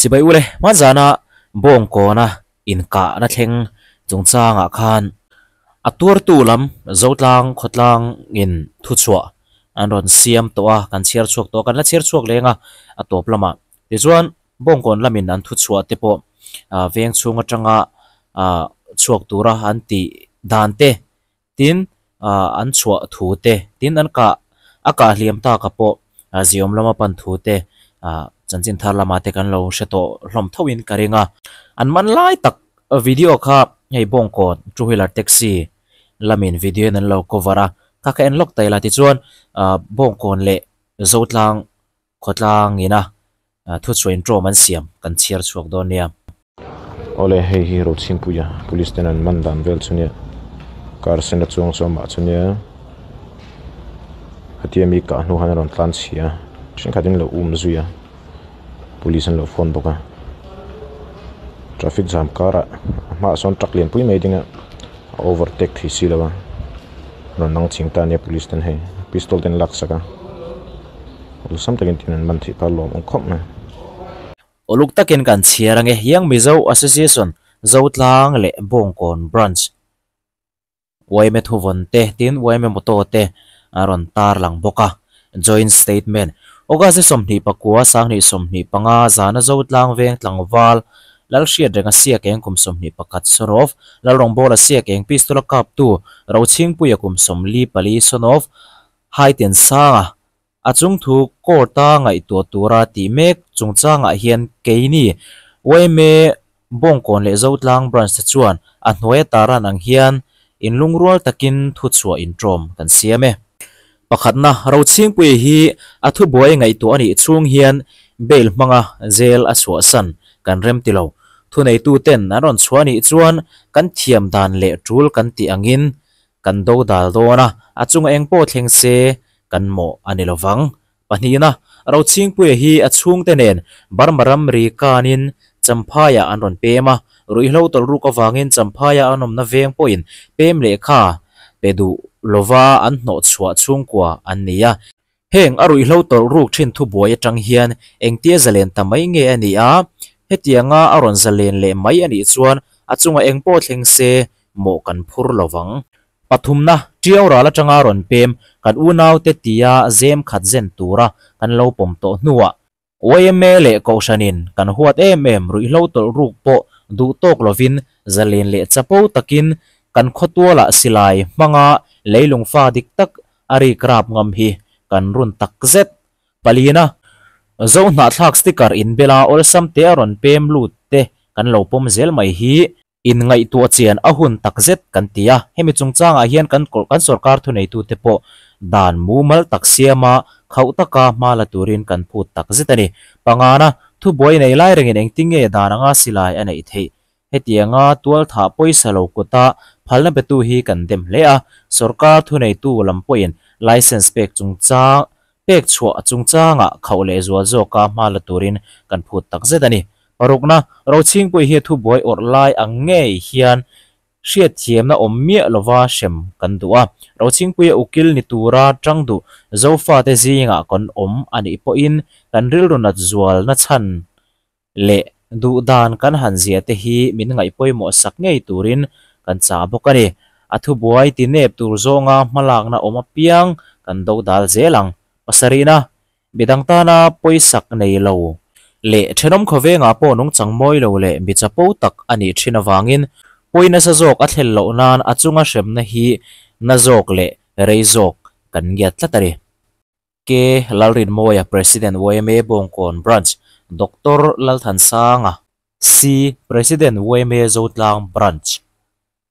Sipai ule hmanzana bawngkawna inkahna thleng chungchangah khan a tuartu lam Zotlang khawtlang in thuchhuah an rawn siam tawh a, kan chhiar chhuak tawh a, kan la chhiar chhuak leng a, a tawp lamah tichuan bawngkawn lamin an thuchhuah te pawh veng chhung atanga chhuak tura an tih dan te Tin, an chhuah thu te, tin an kah, a kah hliam taka pawh ziawm lama pan thu te chanchin thar lamah te kan lo hre tawh hlawm thoin ka ring a. An man lai tak video kha hei Bawngkawn two wheeler taxi lamin video in an lo cover a, kha kha en lawk ta ila tichuan Bawngkawn leh Zotlang khawtlang ina thuchhuah intawm an siam kan chhiar chhuak dawn nia. Awle hei hi Rochhingpuia police ten an man dan vel chu nia car sen a chuang chu amah chu nia khatia mi kah hnu khan a rawn tlan chhia a thenkhat in lo um zui a police an lo phone bawk a traffic jam karah a hmaah sawn truck lianpui mai ding a a overtake thei si lo a rawn nang ching ta ania police ten hei pistol te an laksak a. Awlsam takin tin an man theih phah lawm ang khawp mai. Uluk takin kan chhiar ange Young Mizo Association Zotlang leh Bawngkawn Branch yma thuvawn te tin yma motto te a rawn tarlang bawk a. Joint Statement August 24 2025 zana Zotlang veng tlangval Lalhriatrenga siakeng kum 21 Sonov Lalrawngbawla siakeng pistol a kaptu Rochhingpuia kum 44 Sonov Haiten sanga a chungthu court-a ngaihtuah tura tih mek chungchangah hian keini yma Bawngkawn leh Zotlang branch te chuan a hnuaia taran ang hian inlungrual takin thuchhuah intawm kan siam e. Pakhatna, Rochhingpuia hi a thubuai ngaihtuah a nih chhung hian bail hmanga jail a chhuahsan kan rem ti lo. Thuneituten an rawn chhuah a nih chuan kan thiam dan leh tul kan tih angin Kan do dal dawn a, a chunga eng pawh thleng se kan mawh a ni lo vang. Pahnihna, Rochhingpuia hi a chhungte nen Burma ramri kanin Champhaiah an rawn pem a, ruihhlo tawlhruk avangin Champhaiah an awmna veng pawhin pem lehkha pe duh lova an hnawhchhuah chhungkua an ni a. Heng a ruihhlo tawlhruk thin thubuai atang hian engtia zalen ta mai nge a nih a, hetianga a rawn zalen leh mai a nih chuan a chunga eng pawh thleng se mawh kan phur lo vang. Pathumna, Tiau ral atanga rawn pem kan unaute tia zem khat zen tura kan lo pawm tawh hnuah Yma leh Kohhranin kan huat em em ruihhlo tawlh ruk pawh duh tawk lovin zalen leh chapo takin kan khawtualah silai hmanga leilung fa dik tak a rik rap ngam hi kan run tak zet. Palina, Zohnahthlak sticker inbela awlsam te a rawn pem lut te kan lo pawm zel mai hi Inngaihtuah chian a hun takzet kan ti a, hemi chungchangah hian kan kan sorkar thuneitute pawh dan mumal tak siama khauh taka hma la turin kan phut takzet a ni. Pangana, thubuai nei lai rengin engtinge dan anga silai a neih theih? Hetianga tualthah pawisa lo kuta phalna betu hi kan dem hle a, sorkar thuneitu lam pawhin license pek chungchang pek chhuah chungchangah khauh leh zual zawka hma la turin kan phut takzet a ni. Parukna, Rochhingpui hi thubuai awrh lai ang ngei hian hriatthiamna awm miah lova hrem kan duh a. Rochhingpuia ukil ni tura tang duh Zofate zingah kan awm a nih pawhin kan rilru nat zualna chhan leh duhdan kan han zia te hi min ngaih pawimawh sak ngei turin kan chah bawk a ni. A thubuai ti nep tur zawnga hmalakna awm apiang kan do dal zel ang. Pasarihna, Midang tana pawisak nei lo leh thenawm khawvengah pawh nungchang mawi lo leh mi chapo tak a nih thin avangin pawi nasa zawk a thlen loh nan a chunga hremna hi na zawk leh rei zawk kan ngiat tlat a ni. K. Lalrinmawia President yma Bawngkawn Branch Doctor Lalthansanga C. President yma Zotlang Branch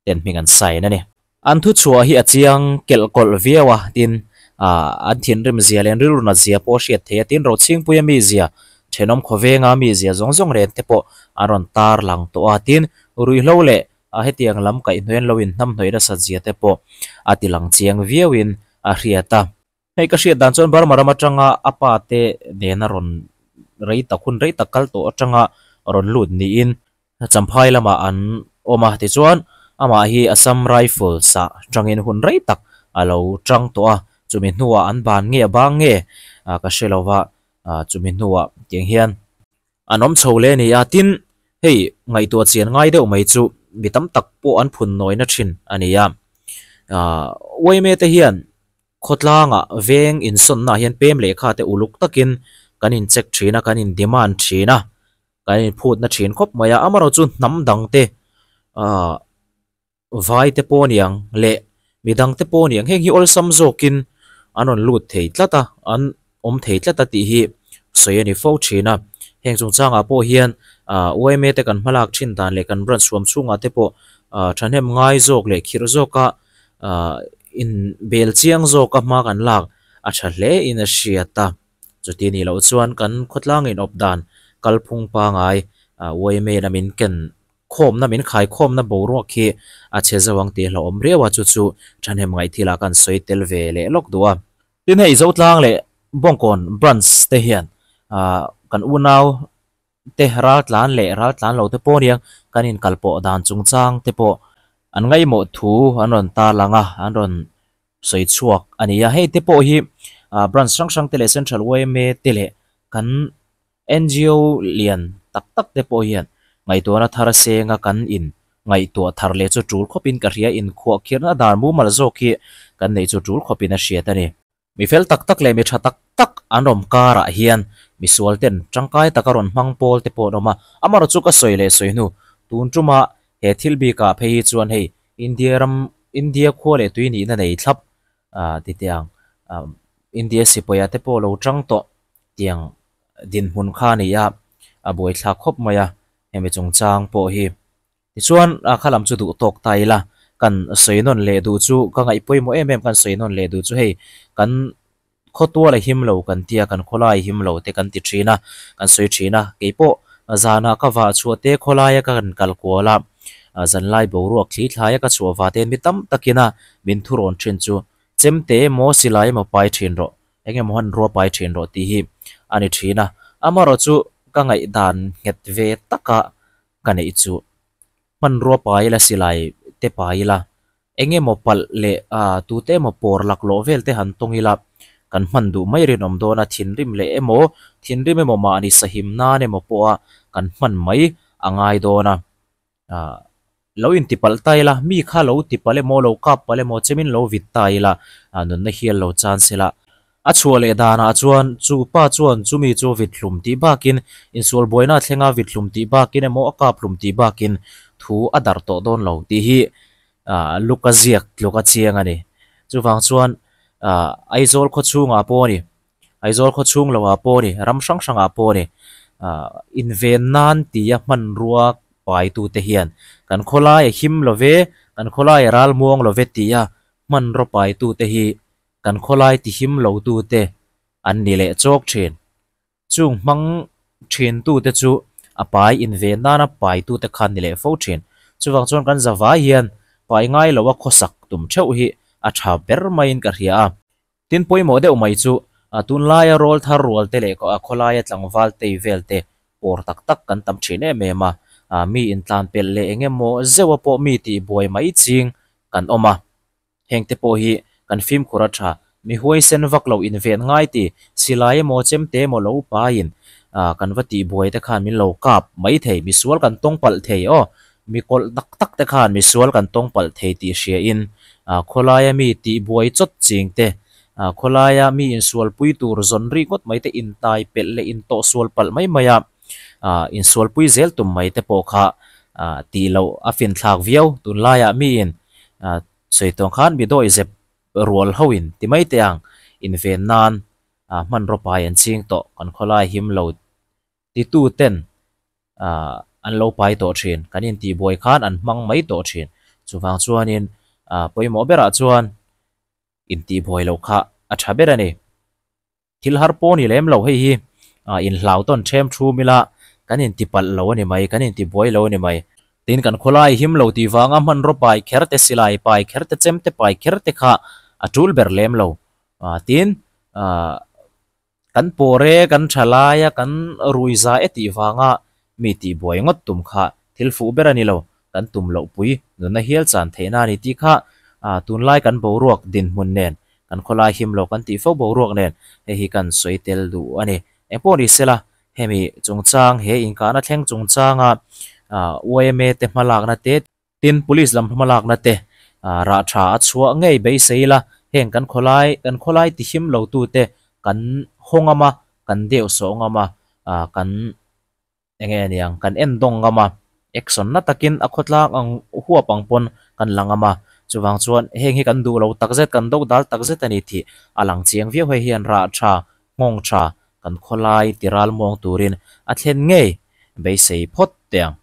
ten hming an sign a ni. An thuchhuah hi a chiang kelh kawlh viau a, tin, an thinrim zia leh an rilru nat zia pawh a hriat theih a, tin, Rochhingpuia mizia, thenawm khawvenga mizia zawng zawng ren te pawh an rawn tar lang tawh a, tin, ruihhlo leh hetiang lam kaihhnawih an lo inhnamhnawih nasat zia te pawh a ti lang chiang viauin a hriat a. Hei ka hriat dan chuan Burma ram atanga a pa te nena rawn rei tak hun rei tak kal tawh atanga rawn lut niin Champhai lamah an awm a, tichuan amah hi Assam Rifles ah tangin hun rei tak a lo tang tawh a, chumi hnuah an ban nge a bang nge ka hre lo va, chumi hnuah tiang hian. An awm chho leh a ni a, tin, hei ngaihtuah chian ngai deuh mai chu mi tam tak pawh an phun nawina thin a ni a. Ahh Uaime te hian khawtlangah veng insawnna ah hian pem lehkha te uluk takin kan in check thin a, kan in demand thin a, kan in phutna thin khawp mai a, amaherawhchu hnam dang te ahh Vai te pawh aniang leh midang te pawh aniang heng hi awlsam zawkin an rawn lut thei tlat a, an awm thei tlat a tih hi sawi a ni fo thin a. Heng chungchangah pawh hian ah yma te kan hmalak thin dan leh kan branch huam chhungah te pawh ah thahnem ngai zawk leh khirh zawka ah inbel chiang zawka hma kan lak a tha hle in a hriat a. Chuti nih loh chuan kan khawtlang inawp dan kalphung pangai ah yma lamin ken Khawmna min khai khawmna boruak khi a chhe zo ang tih hlauhawm riau a, chu chu thahnem ngaih thilah kan sawi tel ve leh lawk duh a. Tin hei Zotlang leh Bawngkawn Branch te hian kan unau te raltlan leh raltlan lo te pawh aniang kan inkalpawh dan chungchang te pawh an ngaihmawh thu an rawn tarlang a, an rawn sawi chhuak a ni a. Hei te pawh hi Branch hrang hrang te leh Central yma te leh kan NGO lian tak tak te pawh hian ngaihtuahna thar senga kan in ngaihtuah thar leh chu tul khawpin ka hria inkhuahkhirhna dan mumal zawk hi kan neih chu tul khawpin a hriat a ni. Mi fel tak tak leh mi tha tak tak an awm karah hian misual ten tangkai taka rawn hmang pawl te pawh an awm a, amaherawh chu ka sawi leh sawi hnu tun tuma he thil bikah phei hi chuan hei India ram India khua leh tui nihna nei thlap ti teh ang India sipaia te pawh lo tang tawh tiang dinhmun kha a ni a, a buaithlak khawp mai a, hemi chungchang pawh hi. Tichuan, a kha lam chu duh tawk ta ila, kan sawi nawn leh duh chu ka ngaih pawimawh em em kan sawi nawn leh duh chu hei kan khawtual a him lo kan tia, kan khawlai him lo te kan ti thin a, kan sawi thin a, keipawh zanah ka vah chhuah te khawlaia ka kan kal kual a, zanlai boruak thli thlaia ka chhuah vah te mi tam takina min thurawn thin chu chemte emaw silai emaw pai thin rawh eng emaw han rua pai thin rawh tih hi a ni thin a, amaherawh chu ka ngaihdan nghet ve taka ka neih chu hmanrua pai ila silai te pai ila eng emaw palh leh ah tute emaw pawr laklawh vel te han tawng ila kan hman duh mai rinawm dawn a, thinrim leh emaw thinrim emaw mahni sahim nan emaw pawha kan hman mai a ngai dawn a. Ah, lo intipalh ta ila, mi kha lo tipalh emaw, lo kap palh emaw, chemin lo vit ta ila, ah nunna hial lo chan sela. A chhuah leh danah chuan chu pa chuan chumi chu vit hlum tih bakin, insual buaina thlenga vit hlum tih bakin emaw a kap hlum tih bakin thu a darh tawh dawn lo tih hi ah Luka ziak tluk a chiang a ni. Chuvang chuan ah Aizawl khawchhungah pawh a ni, Aizawl khawchhung loah pawh a ni, ram hrang hrangah pawh a ni. Ahh inven nan tia hmanrua paitute hian kan khawlai a him lo ve, kan khawlai a ral muang lo ve tia hmanraw paitute hi kan khawlai ti him lotute an ni leh chawk thin. Chung hmang thintute chu a pai inven nana paitute khan ni leh fo thin. Chuvang chuan kan zavai hian pai ngai loa khawsak tum theuh hi a tha ber maiin ka hria a. Tin pawimawh deuh mai chu tunlaia rawl thar rual te leh khawlaia tlangval tei vel te pawr tak tak kan tam thin em em a, mi intlan pelh leh eng emaw zeuha pawh mi tih buai mai ching kan awm a. Heng te pawh hi kan fimkhur a tha, mi huaisen vak lo inven ngai ti silai emaw chemte emaw lo paiin kan va tih buai te khan min lo kap mai thei, misual kan tawng palh thei aw, mi kawlh tak tak te khan misual kan tawng palh thei tih hria in khawlaia mi tih buai chawt ching te, khawlaia mi insualpui tur zawn ri ngawt mai te intai pelh leh intawhsual palh mai mai a, insualpui zel tum mai te pawh kha tih loh a finthlak viau. Tunlaiah miin sawi tawng khan mi dawi zep rual ho in ti mai teh ang inven nan hmanraw pai an ching tawh kan khawlai him lo titu ten an lo pai tawh thin, kan intihbuai khan an hmang mai tawh thin. Chuvang chuanin pawimawh berah chuan intihbuai loh kha a tha ber a ni. Thil har pawh ni lem lo hei hi inhlau tawn them thum ila kan intipalh lo a ni mai, kan intibuai lo a ni mai. Tin kan khawlai him lo tih vanga hmanraw pai kher te, silai pai kher te, chemte pai kher te kha a tul ber lem lo. Tin Kan pawr e, kan tha lai a, kan rui za e tih vanga mi tih buai ngawt tum kha thil fuh ber a ni lo, kan tum loh pui nunna hial chan theihna a ni tih kha tunlai kan boruak dinhmun nen, kan khawlai him lo kan tih fo boruak nen hei hi kan sawi tel duh a ni. Engpawh ni sela, Hemi chungchang he inkahna thleng chungchanga yma te hmalakna te tin police lam hmalakna te rah tha a chhuah ngei beisei ila heng kan khawlai kan khawlai ti him lo tu te kan haw ngam a kan deuh sawh ngam a kan enge aniang kan en dawng ngam a action na takin a khawtlang ang huap ang pawn kan la ngam a chuvang chuan heng hi kan duh lo takzet kan do dal takzet a ni tih a lang chiang viau hei hian rah tha nghawng tha kan khawlai ti ral muang turin a thlen ngei beisei phawt teh ang.